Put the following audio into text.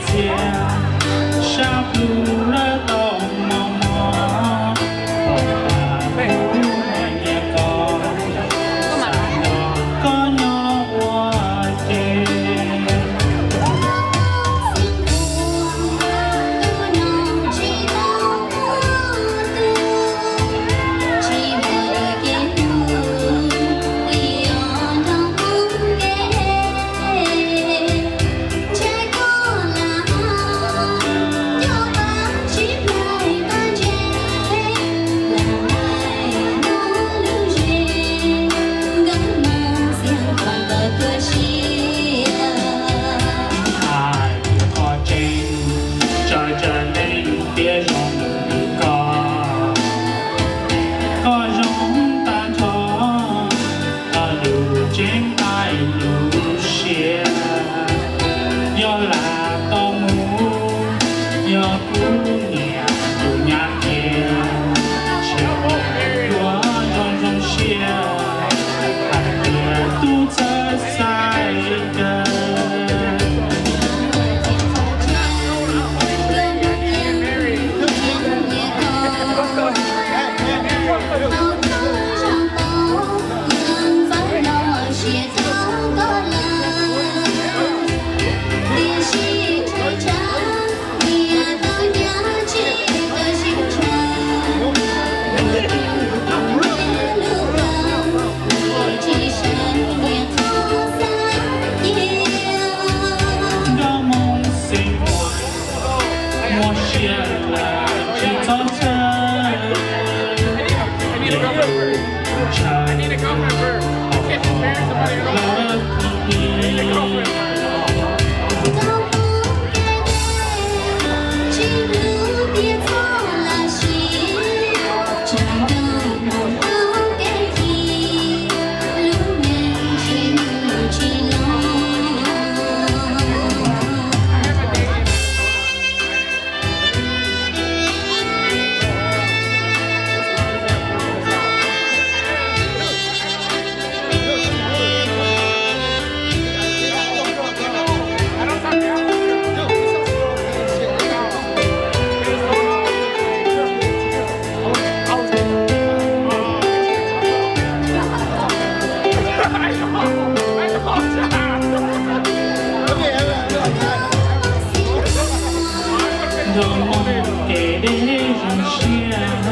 txias, sab plhu lawm tau mos mos, pom tas kuv nyiam koj, xav nrog koj nyob ua ke. Hais qhov tseeb, tsaws tsaws leej tias zoo li koj, koj zoo tag nrho, lub tsev nqaij lub siab, yog lam tau mus, yog kuv niam tus nyab qhia, tsis yuav zoo zoo siab, hais tias tub txawj xaiv kawg. Nco moo xeeb muaj sia, tsis txhob txhawj, ntshaw lawm thiab. Nrog moo kev deb zoo siab,